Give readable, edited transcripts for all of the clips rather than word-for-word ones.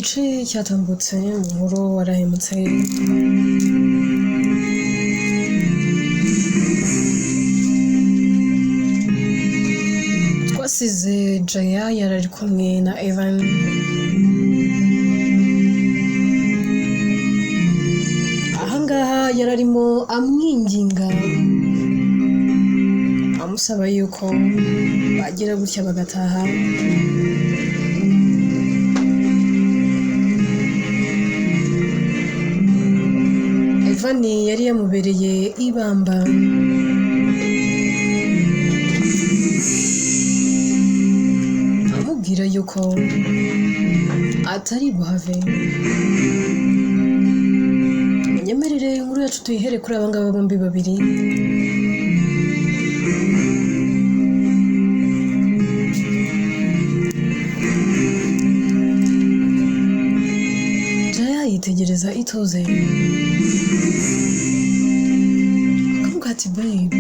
Igice cyatambutse mu nkuru warahemutse. Twasize Jaya yari ari kumwe na Evan. Ahangaha yari arimo amwinginga, amusaba yuko bagira gutya bagataha. Evan yari yamubereye ibamba. Amubwira yuko atari buhave. Munyemerere inkuru yacu tuyihere kuri aba ngaba bombi babiri. Jaya yitegereza Ituze, akavuga ati babe,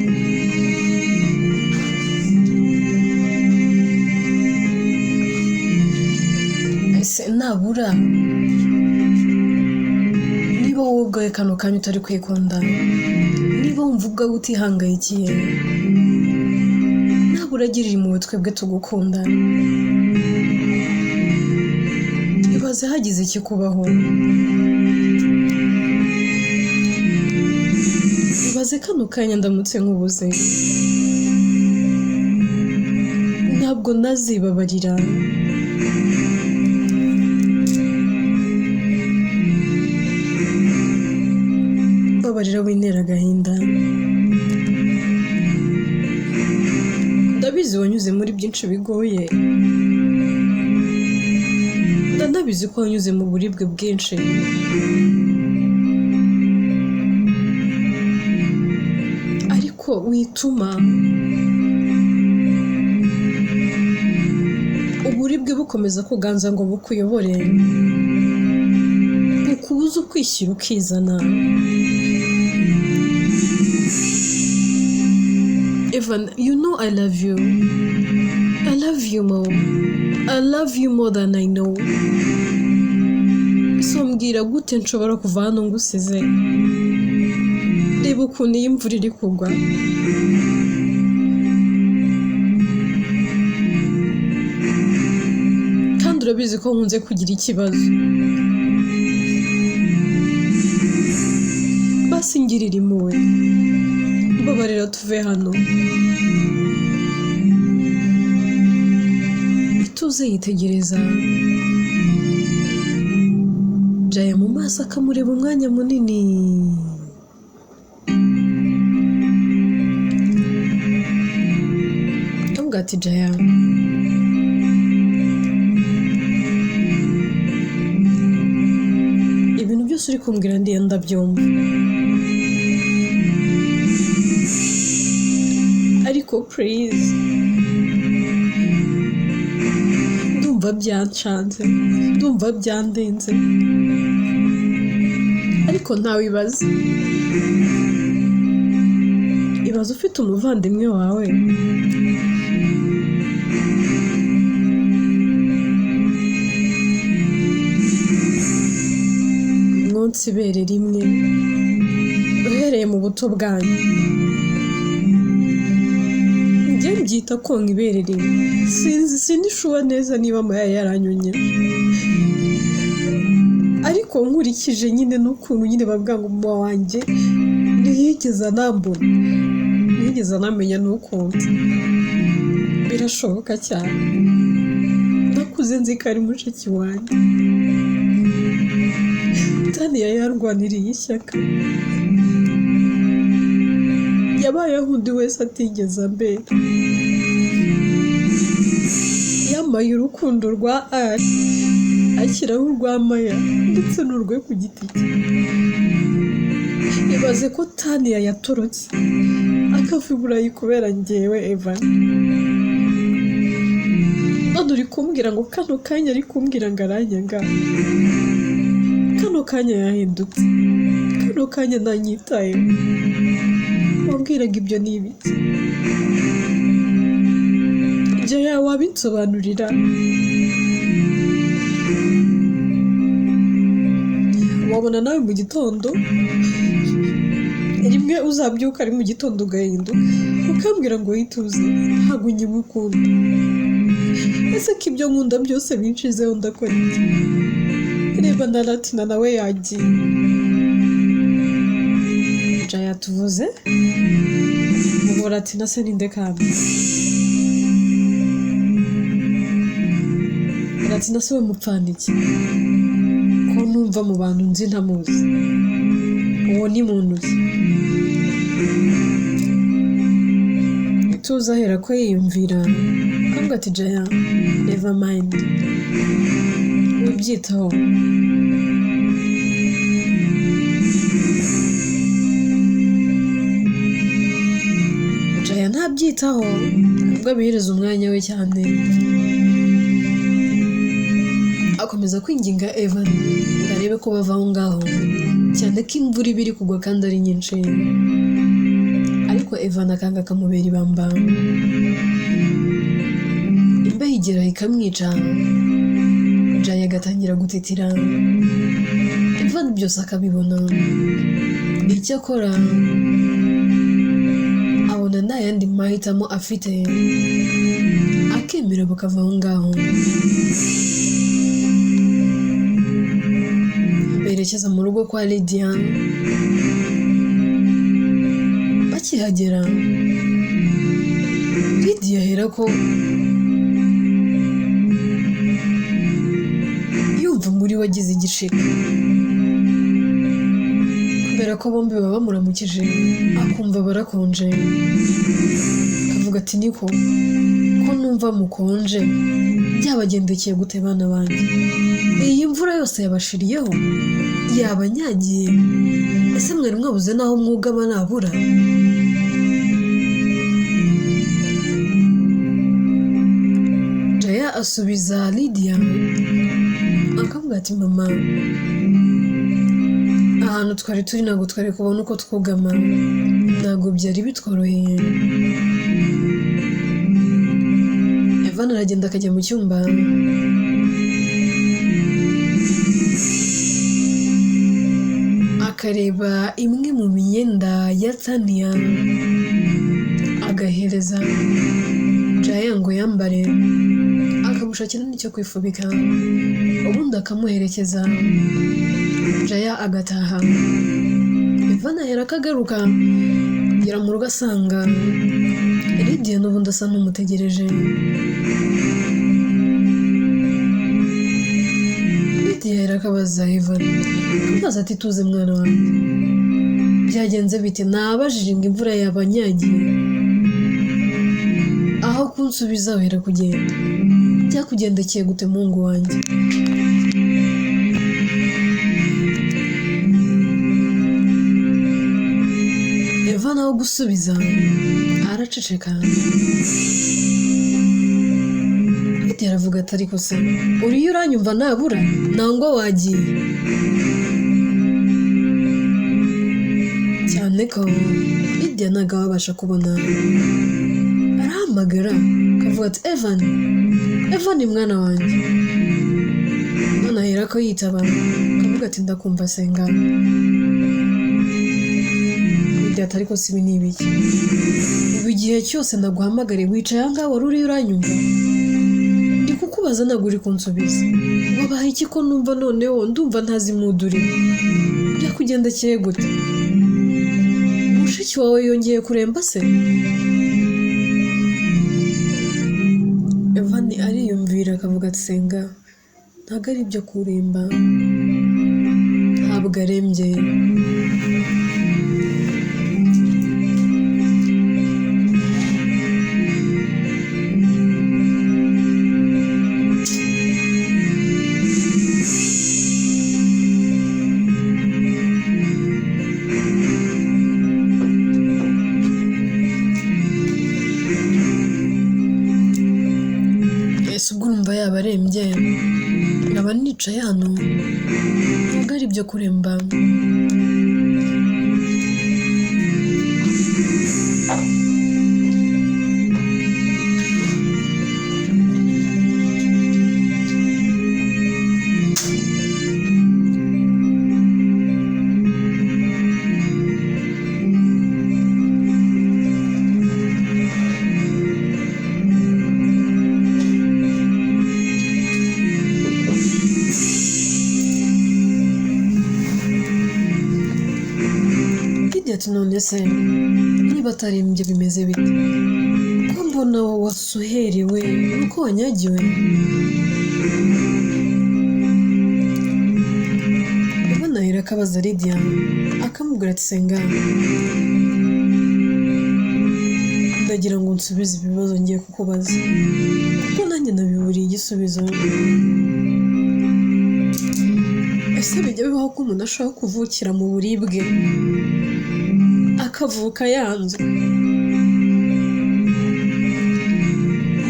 ese nabura niba wowe ubwawe kano kanya utari kwikunda, niba wumva ubwawe utihangayikiye, nabura agirira impuhwe twebwe tugukunda. Ibaze hagize ikikubaho, ibaze kano kanya ndamutse nkubuze, ntabwo nazibabarira. Babarira wintera agahinda. Ndabizi wanyuze muri byinshi bigoye, ndanabizi ko wanyuze mu buribwe bwinshi, ariko wituma uburibwe bukomeza kuganza ngo bukuyobore, bukubuze ukwishyira ukizana. Evan, you know I love you. I love you more. I love you more than I know. So mbwira gute nshobora kuva hano ngusize? Reba ukuntu iyi mvura iri kugwa. Kandi urabizi ko nkunze kugira ikibazo. Basi ngirira impuhwe. Mbabarira tuve hano. Ituze yitegereza Jaya mu maso akamureba umwanya munini. Akamubwira ati Jaya, ibintu byose uri kumbwira ndiye ndabyumva, ariko please, ndumva byancanze, ndumva byandenze, ariko ntawibaze. Ibaze ufite umuvandimwe wawe mwonsa ibere rimwe uhereye mu buto bwanyu. Njye mbyita konka ibere rimwe, sinzi sindishuwa neza niba Maya yaranyonyeje, ariko nkurikije nyine n'ukuntu nyine bavuga ngo mama wanjye ntiyigeze anambona, ntiyigeze anamenya n'ukuntu. Birashoboka cyane, nakuze nzi ko ari mushiki wanjye. Taniya yarwaniriye ishyaka, yabayeho undi wese atigeze ambera. Yambaye urukundo rwa Ari, ashyiraho urwa Maya ndetse n'urwe ku giti cye. Ibaze ko Taniya yatorotse akava i Burayi kubera njyewe Evan. None uri kumbwira ngo kano kanya ari kumbwira ngo aranyanga, kano kanya yahindutse, kano kanya ntanyitayeho. Wambwiraga ibyo ni ibiki? Jaya wabinsobanurira? Wabona nawe mu gitondo rimwe uzabyuka ari mu gitondo ugahinduka ukambwira ngo wituze, ntabwo nkimukunda. Ese ko ibyo nkunda byose binshizeho ndakora iki? Reba na Latina nawe yagiye. Jaya tuvuze ubu Latina se ninde kandi? Latina se we mupfana iki? Ko numva mu bantu nzi ntamuzi, uwo ni muntu ki? Ituze ahera ko yiyumvira akavuga ati Jaya never mind, wibyitaho. Jaya ntabyitaho nubwo abihereza umwanya we cyane. Akomeza kwinginga Evan ngo arebe ko bava aho ngaho, cyane ko imvura iba iri kugwa kandi ari nyinshi, ariko Evan akanga akamubera ibamba. Imbeho igera ikamwica, Jaya agatangira gutitira. Evan byose akabibona. Icyakora abona nta yandi mahitamo afite, akemera bakava aho ngaho. Berekeza mu rugo kwa Lydia. Bakihagera Lydia ahera ko yumva muri we agize igishika, kubera ko bombi baba bamuramukije akumva barakonje, akavuga ati niko ko numva mukonje, byabagendekeye gute bana banjye? Iyi mvura yose yabashiriyeho, yabanyagiye, ese mwari mwabuze n'aho mwugama nabura? Jaya asubiza Lydia akavuga ati mama, ahantu twari turi ntabwo twari kubona uko twugama, ntabwo byari bitworoheye. Evan aragenda akajya mu cyumba, akareba imwe mu myenda ya Tania agahereza Jaya ngo yambare, akamushakira n'icyo kwifubika, ubundi akamuherekeza. Jaya agataha. Evan ahera akagaruka agera mu rugo asanga Lydia n'ubundi asa n'umutegereje. Lydia ahera akabaza Evan, akabaza ati tuze mwana wanjye, byagenze bite? Nabajije ngo imvura yabanyagiye, aho kunsubiza wera kugenda, byakugendekeye gute muhungu wanjye? Evan aho gusubiza araceceka. Lydia aravuga ati ariko se uriyo uranyumva nabura nangwa wagiye? Cyane ko Lydia ntabwo aba abasha kubona, arahamagara akavuga ati Evan, Evan mwana wanjye. None ahera ko yitaba akavuga ati ndakumva senga. Lydia ati ariko si ibi ni ibiki? Ubu igihe cyose naguhamagariye wicaye aha ngaha wari uriyo uranyumva? Ndi kukubaza ntabwo uri kunsubiza. Wabaye iki ko numva noneho ndumva ntazi imuduri? Byakugendekeye gute? Mushiki wawe yongeye kuremba se? Evan ariyumvira akavuga ati senga ntabwo ari ibyo kuremba, ntabwo arembye. Ese ubwo urumva yaba arembye, nkaba nicaye hano, ntabwo ari ibyo kuremba. Lydia ati none se niba atari ibyo bimeze bite, ko mbona wasuherewe nuko wanyagiwe? Evan ahera akabaza Lydia akamubwira ati senga ndagira ngo nsubize ibibazo ngiye kukubaza kuko nanjye nabiburiye igisubizo. Ese bijya bibaho ko umuntu ashobora kuvukira mu buribwe akavuka yanzwe,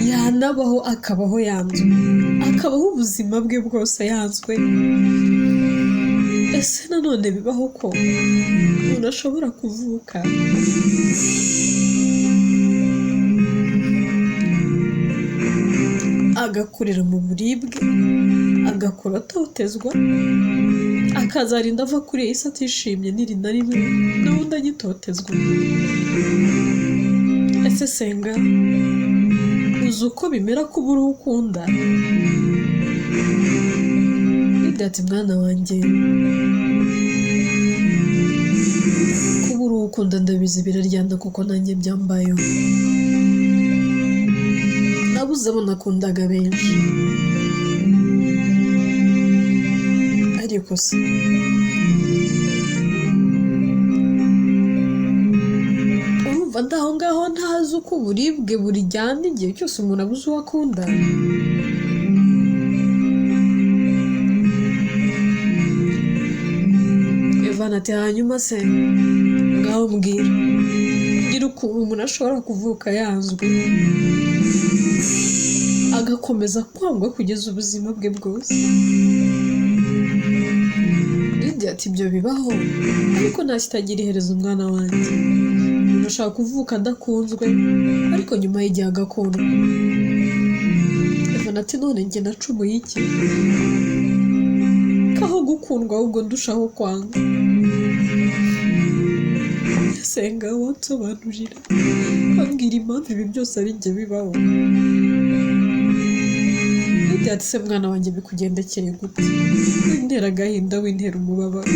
yanabaho akabaho yanzwe, akabaho ubuzima bwe bwose yanzwe? Ese nanone bibaho ko umuntu ashobora kuvuka agakurira mu buribwe, agakura atotezwa, akazarinda ava kuri iyi si atishimye n'iri na rimwe n'ubundi agitotezwa? Ese senga uzi uko bimera kubura uwo ukunda? Lydia ati mwana wanjye kubura uwo ukunda ndabizi biraryana kuko nanjye byambayeho, nabuze abo nakundaga benshi, ariko se urumva ndaho ngaho ntazi uko uburibwe buryana igihe cyose umuntu abuze uwo akunda? Evan ati hanyuma se ngaho mbwira, mbwira ukuntu umuntu ashobora kuvuka yanzwe agakomeza kwangwa kugeza ubuzima bwe bwose. Lydia ati ibyo bibaho ariko nta kitagira iherezo mwana wanjye. Umuntu ashobora kuvuka adakunzwe ariko nyuma y'igihe agakundwa. Evan ati none njye nacumuye iki kaho gukundwa ahubwo ndushaho kwanga? Senga wansobanurira ambwira impamvu ibi byose ari njye bibaho. Lydia ati se mwana wanjye bikugendekeye gute? Wintera agahinda, wintera umubabaro.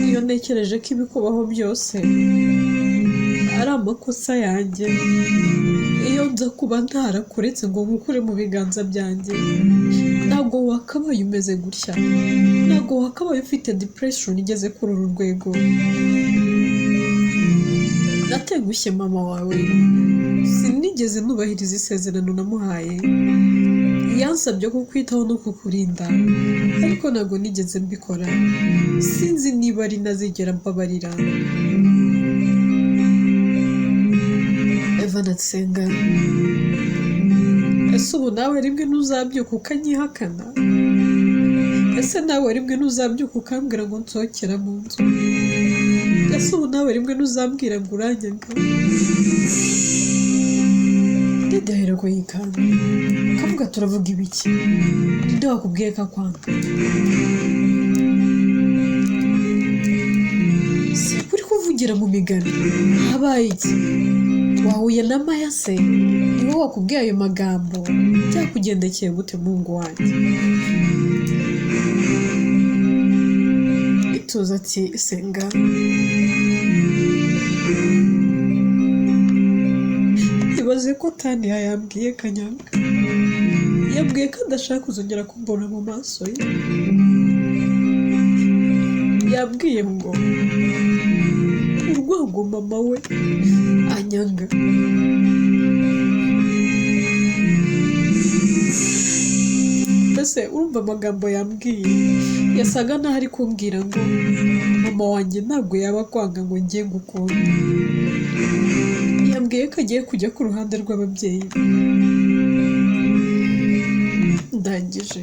Iyo ntekereje ko ibikubaho byose ari amakosa yanjye, iyo nza kuba ntarakuretse ngo nkukure mu biganza byanjye, ntabwo wakabaye umeze gutya, ntabwo wakabaye ufite depression igeze kuri uru rwego. Natengushye mama wawe, sinigeze nubahiriza isezerano namuhaye, yansabye kukwitaho no kukurinda ariko ntabwo nigeze mbikora, sinzi niba ari nazigera mbabarira. Evan ati senga ese ubu nawe rimwe ntuzabyuka ukanyihakana? Ese nawe rimwe ntuzabyuka ukambwira ngo nsohokera mu nzu? Ese ubu nawe rimwe ntuzambwira ngo uranyanga? Lydia aherako yikanga kavuga turavuga ibiki? Ninde wakubwiye ko akwanga? Si kuri kuvugira mu migani, habaye iki? Wahuye na Maya se? Niwe wakubwiye ayo magambo? Byakugendekeye gute muhungu wanjye? Ituze ati senga ibaze ko Tania yambwiye kanyanga, yambwiye ko adashaka kuzongera kumbona mu maso ye, yambwiye ngo urwango mama we anyanga. Mbese urumva amagambo yambwiye yasaga n'aho ari kumbwira ngo mama wanjye ntabwo yaba akwanga ngo njye ngukunde. Yambwiye ko agiye kujya ku ruhande rw'ababyeyi be. Ndangije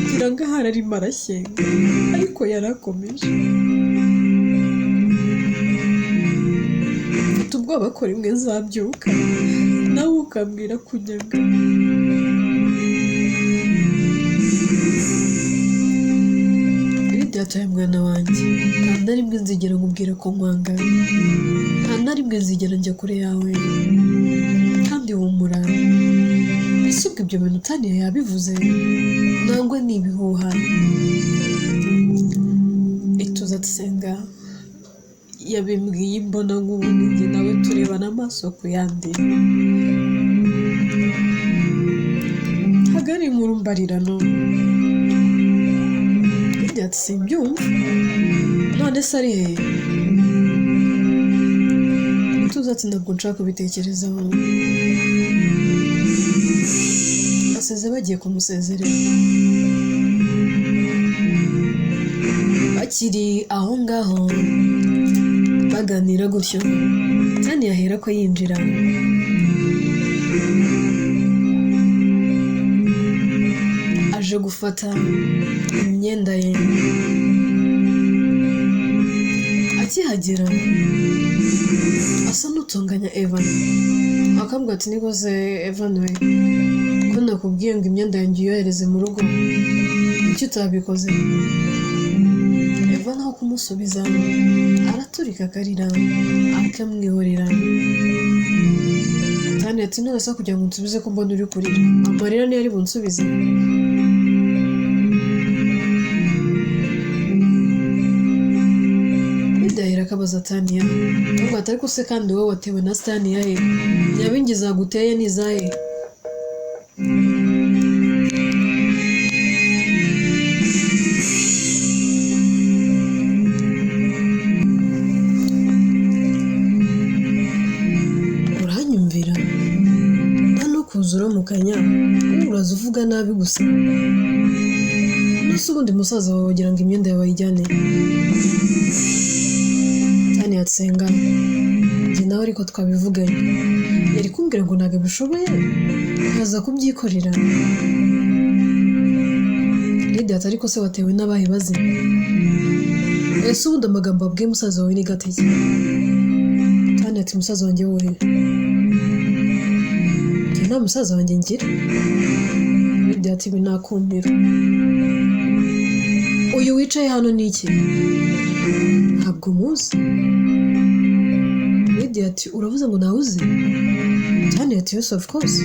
ngira ngo ahari arimo arashyenga ariko yarakomeje. Mfite ubwoba ko rimwe nzabyuka nawe ukambwira kunyanga. Lydia ati mwana wanjye nta na rimwe nzigera nkubwira ko nkwanga, nta na rimwe nzigera njya kure yawe, kandi humura. Ese ubwo ibyo bintu Tania yabivuze nangwa ni ibihuha? Ituze ati senga Yabimbwiye imbona nk'ubu, njye nawe turebana amaso ku yandi. Ntabwo ari inkuru mbarirano. Lydia ati simbyumva, none se ari hehe? Tuza ati ntabwo nshaka kubitekerezaho. Asize bagiye kumusezerera. Bakiri aho ngaho baganira gutyo, Tania ahera ko yinjira. Aje gufata imyenda ye. Akihagera asa n'utonganya Evan, akambwira ati niko se Evan we, ko nakubwiye ngo imyenda yanjye uyohereze mu rugo, kuki utabikoze? Evan aho kumusubiza araturika akarira, akamwihorera. Tania ati none se kugira ngo unsubize ko mbona uri kurira, amarira niyo ari bunsubize? Lydia akabaza Tania, avuga ati ariko se kandi wowe watewe na Stania he? Nyabingi zaguteye ni izahe? Uranyumvira nta no kuza uramukanya, uraza uvuga nabi gusa. Nose ubundi musaza wawe wagira ngo imyenda yawe ayijyane? Tania atsenga, njye nawe ariko twabivuganye, yari kumbwira ngo ntabwo abishoboye nkaza kubyikorera. Lydia ati ariko se watewe n'abahe bazima? Ese ubundi amagambo wabwiye musaza wawe ni gateke? Tania ati musaza wanjye wowe, njye nta musaza wanjye ngira. Lydia ati ibi nakumira, uyu wicaye hano ni iki? Ntabwo muzi. Lydia ati uravuze ngo ntawe uzi? Tania ati yes of course.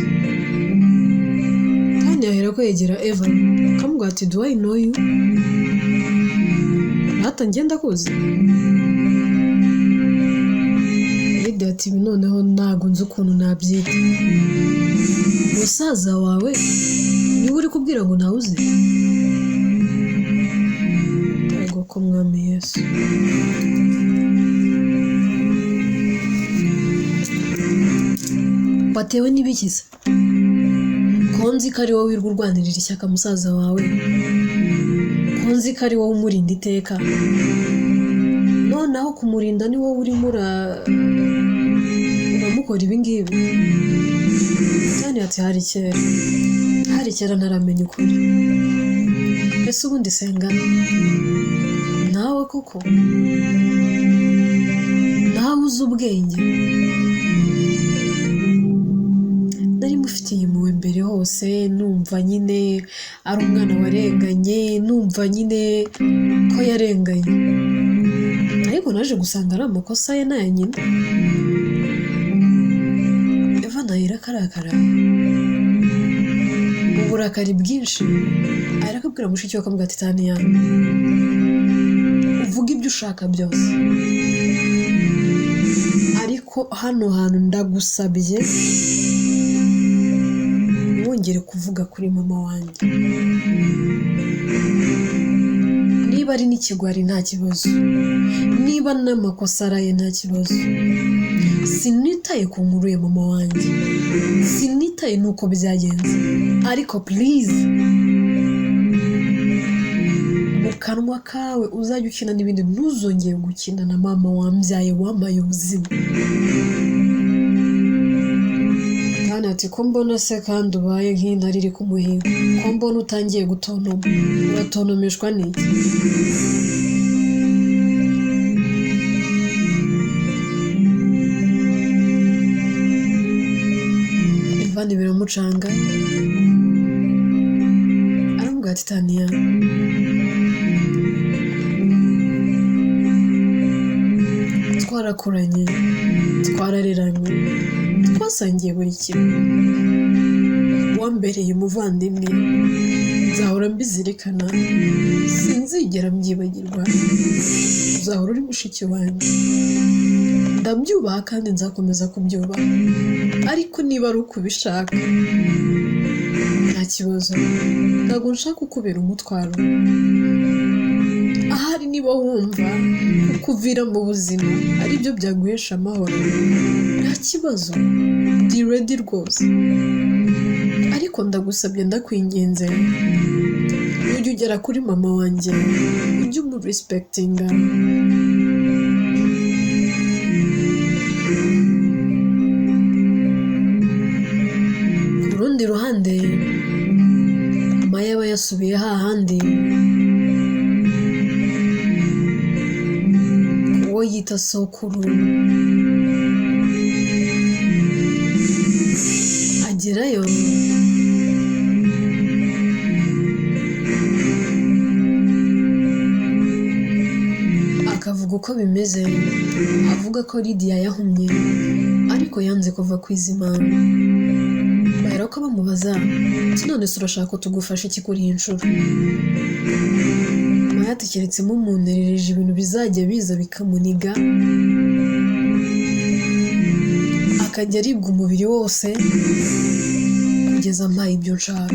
Tania ahera ko yegera Evan akamubwira ati do I know you? Rata njye ndakuzi. Lydia ati ibi noneho ntabwo nzi ukuntu nabyita. Musaza wawe niwe uri kubwira ngo ntawe uzi? Yego ko mwami Yesu. Watewe n'ibikiza? Ko nzi ko ari wowe wirirwa urwanirira ishyaka musaza wawe, ko nzi ko ari wowe umurinda iteka, noneho kumurinda ni wowe urimo uramukora ibi ngibi. Tania ati hari kera, hari kera ntaramenya ukuri. Ese ubundi senga nawe koko, nawe uzi ubwenge? Nari mufitiye impuhwe mbere hose, numva nyine ari umwana warenganye, numva nyine ko yarenganye, ariko naje gusanga ari amakosa ye n'aya nyina. Evan ahera akarakara mu burakari bwinshi, ahera akabwira mushiki we akamubwira ati Tania uvuge ibyo ushaka byose, ariko hano hantu ndagusabye wongere kuvuga kuri mama wanjye. Niba ari n'ikigwari nta kibazo, niba n'amakosa araye nta kibazo, sinitaye ku nkuru ya mama wanjye, sinitaye n'uko byagenze, ariko please mu kanwa kawe uzajya ukina n'ibindi, ntuzongere gukina na mama wambyaye wampaye ubuzima. Tania ati ko mbona se kandi ubaye nk'intare iri ku muhigo, ko mbona utangiye gutontoma, uratontomeshwa n'iki? Ivan biramucanga, aramubwira ati Tania twarakuranye, twarareranywe, twasangiye buri kimwe, wambereye umuvandimwe, nzahora mbizirikana, sinzigera mbyibagirwa, Uzahora uri mushiki wanjye, ndabyubaha kandi nzakomeza kubyubaha, ariko niba ari uko ubishaka nta kibazo, ntabwo nshaka kukubera umutwaro. Ahari niba wumva kukuvira mu buzima aribyo byaguhesha amahoro, nta kibazo, ndi ready rwose, ariko ndagusabye, ndakwinginze, ujye ugera kuri mama wanjye, ujye umuresipekitinga. Ku rundi ruhande Maya aba yasubiye hahandi uwo yita sokuru, agerayo akavuga uko bimeze, avuga ko Lydia yahumye ariko yanze kuva ku izima. Bahera ko bamubaza ati none se urashaka ko tugufasha iki kuri iyi nshuro? Maya ati keretse mumunterereje ibintu bizajya biza bikamuniga, akajya aribwa umubiri wose kugeza ampaye ibyo nshaka.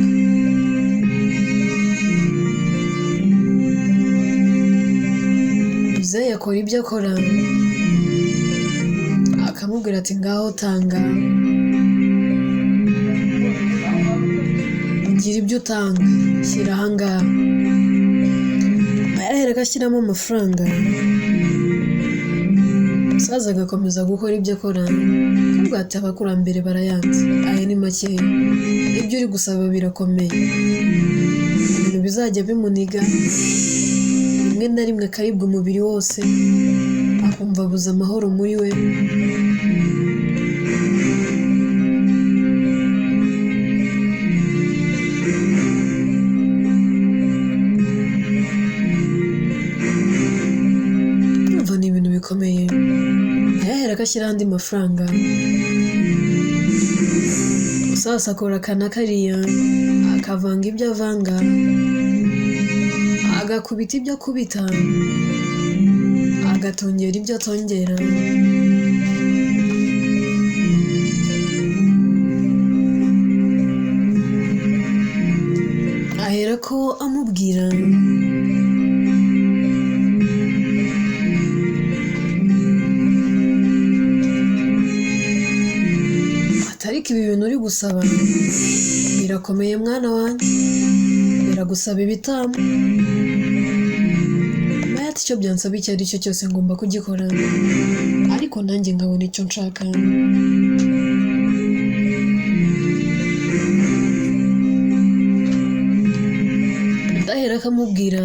Muzehe akora ibyo akora, akamubwira ati ngaho tanga, gira ibyo utanga, shyira ahangaha. Ahera agashyiramo amafaranga, umusaza agakomeza gukora ibyo akora, akavuga ati abakurambere barayanze, aya ni makeya, ibyo uri gusaba birakomeye, ibintu bizajya bimuniga, rimwe na rimwe akaribwa umubiri wose, akumva abuze amahoro muri we. Urumva ni ibintu bikomeye. Ntayahera agashyiraho andi mafaranga, umusaza akora aka na kariya, akavanga ibyo avanga, agakubita ibyo akubita, agatongera ibyo atongera. Ahera ko amubwira ati ariko ibi bintu uri gusaba birakomeye mwana wanjye, biragusaba ibitambo. Maya ati icyo byansaba icyo ari cyo cyose ngomba kugikora, ariko nanjye nkabona icyo nshaka. Ndahera akamubwira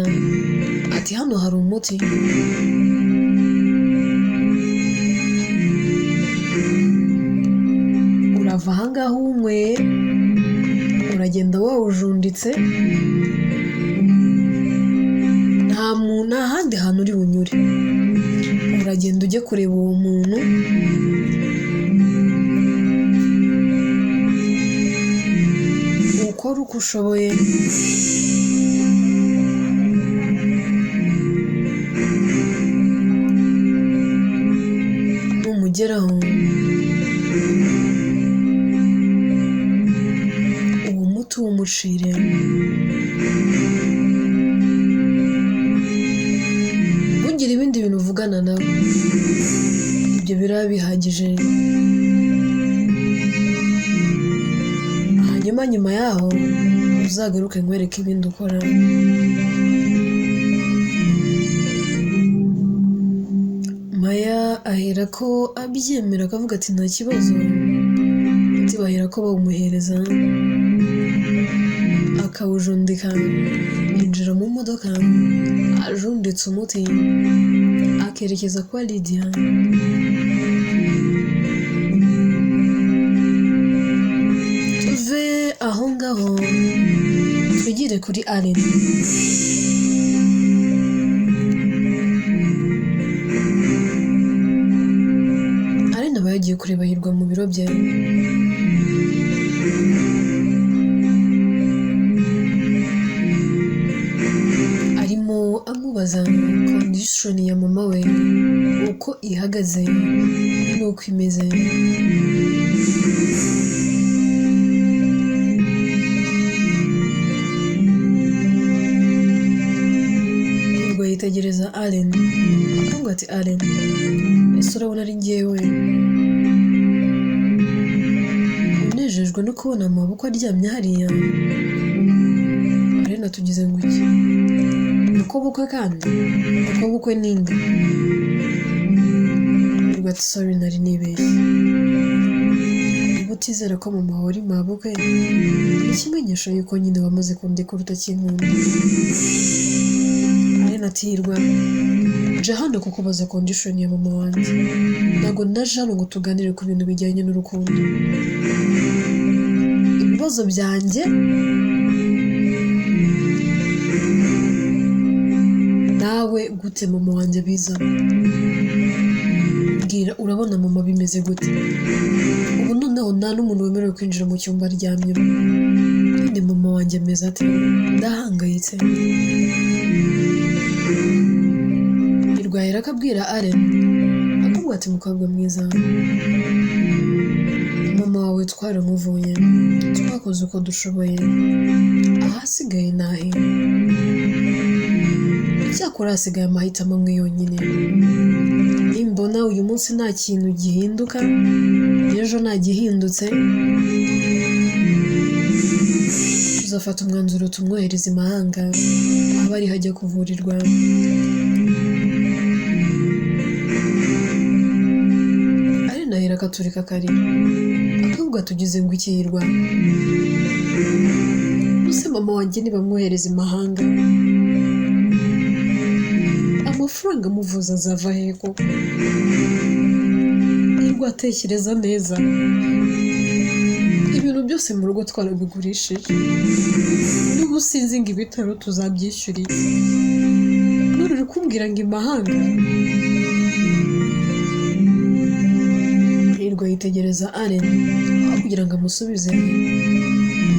ati hano hari umuti, urava ahangaha uwunyweye, uragenda wawujunditse, nta handi hantu uri bunyure, uragenda ujye kureba uwo muntu, ukore uko ushoboye, numugeraho uwo muti uwumucire, ntugire ibindi bintu uvugana nawe, ibyo biraba bihagije. Hanyuma nyuma yaho uzagaruke nkwereke ibindi ukora. Maya ahera ko abyemera akavuga ati nta kibazo, ati bahera ko bawumuhereza, akawujundika, yinjira mu modoka ajunditse umuti, akerekeza kwa Lydia. Tuve aho ngaho twigire kuri Allen. Allen aba yagiye kureba Hirwa mu biro bye. Arimo amubaza kumubaza condition ya mama we uko ihagaze n'uko imeze. Hirwa yitegereza Allen akavuga ati Allen, ese urabona ari njyewe unejejwe no kubona amaboko aryamye hariya? Allen atugize ngo iki? Uko bukwe kandi? Uko bukwe ninde? Hirwa ati sorry nari nibeshye. Niba utizera ko mama wawe ari mabukwe, ni ikimenyesho yuko nyine wamaze kundekura utakinkunda. Allen ati Hirwa, nje hano kukubaza condition ya mama wanjye. Ntabwo naje hano ngo tuganire ku bintu bijyanye n'urukundo. Ibibazo byanjye nawe gute mama wanjye bizamo? Mbwira, urabona mama bimeze gute? Ubu noneho nta n'umuntu wemerewe kwinjira mu cyumba aryamyemo. None mama wanjye ameze ate? Ndahangayitse. Hirwa yahera akabwira Allen, akavuga ati mukobwa mwiza, mama wawe twaramuvuye, twakoze uko dushoboye, ahasigaye nahe? Icyakora hasigaye amahitamo amwe yonyine. Nimbona uyu munsi nta kintu gihinduka, ejo nta gihindutse, tuzafata umwanzuro tumwohereze imahanga, abe ariho ajya kuvurirwa. Allen ahera akaturika akarira, akavuga tugize ngo iki Hirwa? Ese mama wanjye nibamwohereza imahanga, amafaranga amuvuza azava he koko? Hirwa atekereza neza, ibintu byose mu rugo twarabigurishije, n'ubu sinzi ngo ibitaro tuzabyishyura iki? None uri kumbwira ngo imahanga? Hirwa yitegereza Allen aho kugira ngo amusubize,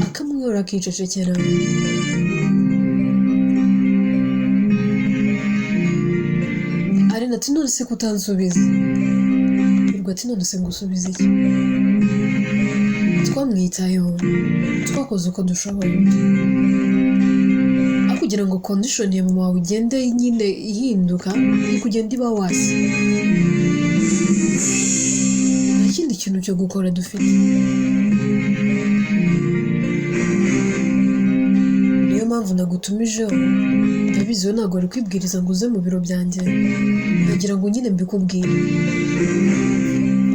akamwihora akicecekera. Allen ati none se kutansubiza? Hirwa ati none se ngusubize iki? Twamwitayeho, twakoze uko dushoboye, aho kugira ngo condition ya mama wawe igende nyine ihinduka, iri kugenda iba wasi. Nta kindi kintu cyo gukora dufite. Niyo mpamvu nagutumijeho, ndabizi we ntabwo wari kwibwiriza ngo uze mu biro byanjye, nagira ngo nyine mbikubwire.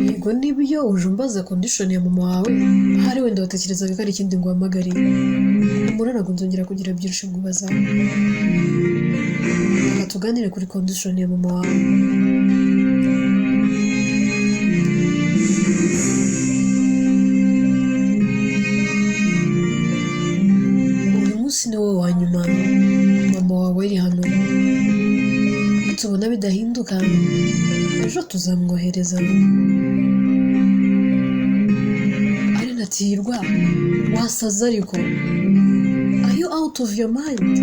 Yego niba iyo uje umbaza condition ya mama wawe, ahari wenda watekerezaga ko ari ikindi nguhamagariye. Humura ntabwo nzongera kugira byinshi nkubaza. Reka tuganire kuri condition ya mama wawe. Uyu munsi ni wo wa nyuma mama wawe ari hano. Nitubona bidahinduka, ejo tuzamwohereza. Allen ati Hirwa, wasaze ariko? Are you out of your mind?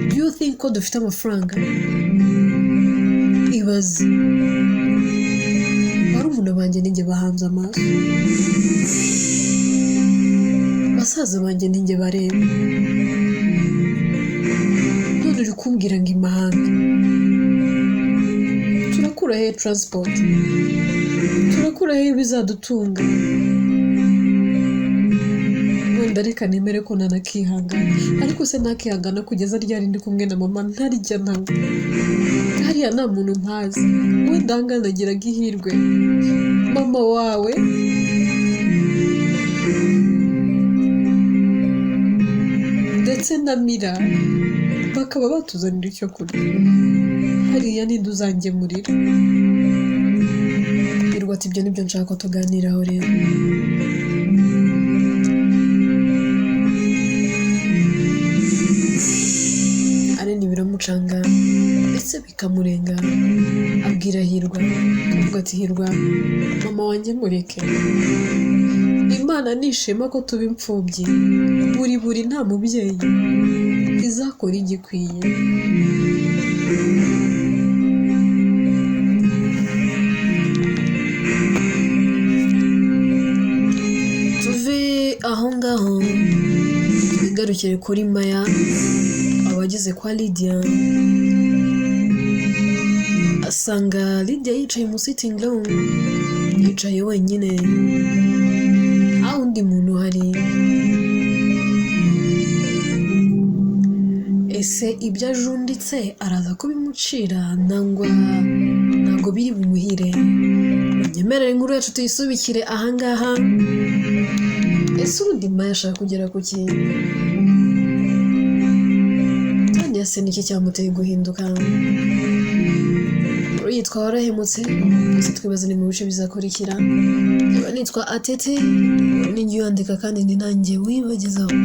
Do you think ko dufite amafaranga? Ibaze, barumuna banjye ninjye bahanze amaso, basaza banjye ninjye bareba, none uri kumbwira ngo imahanga? Turakura he transport? Turakura he ibizadutunga? Wenda reka nemere ko nanakihangana, ariko se nakihangana kugeza ryari ndi kumwe na mama ntarya nawe? Hariya nta muntu mpazi, wenda ahangana nagiraga ihirwe, mama wawe ndetse na Mira bakaba batuzanira icyo kurya, hariya ninde uzangemurira? Hirwa ati ibyo nibyo nshaka ko tuganiraho rero. Allen biramucanga ndetse bikamurenga, abwira Hirwa akavuga ati Hirwa, mama wanjye mureke, Imana nishima ko tuba imfubyi, buri buri nta mubyeyi, Izakora igikwiye. Tuve aho ngaho twigarukire kuri Maya, abageze kwa Lydia asanga Lydia yicaye mu sitting room, yicaye wenyine, nta wundi muntu uhari. Ese ibyo ajunditse araza kubimucira nangwa ntabwo biri bumuhire? Munyemerere inkuru yacu tuyisubikire ahangaha. Ese ubundi Maya ashaka kugera ku ki? Tania se niki cyamuteye guhinduka? Inkuru yitwa Warahemutse, gusa twibaza ni mu bice bizakurikira. Niba nitwa Atete, inkuru ni njye uyandika kandi ni nanjye wibagezaho.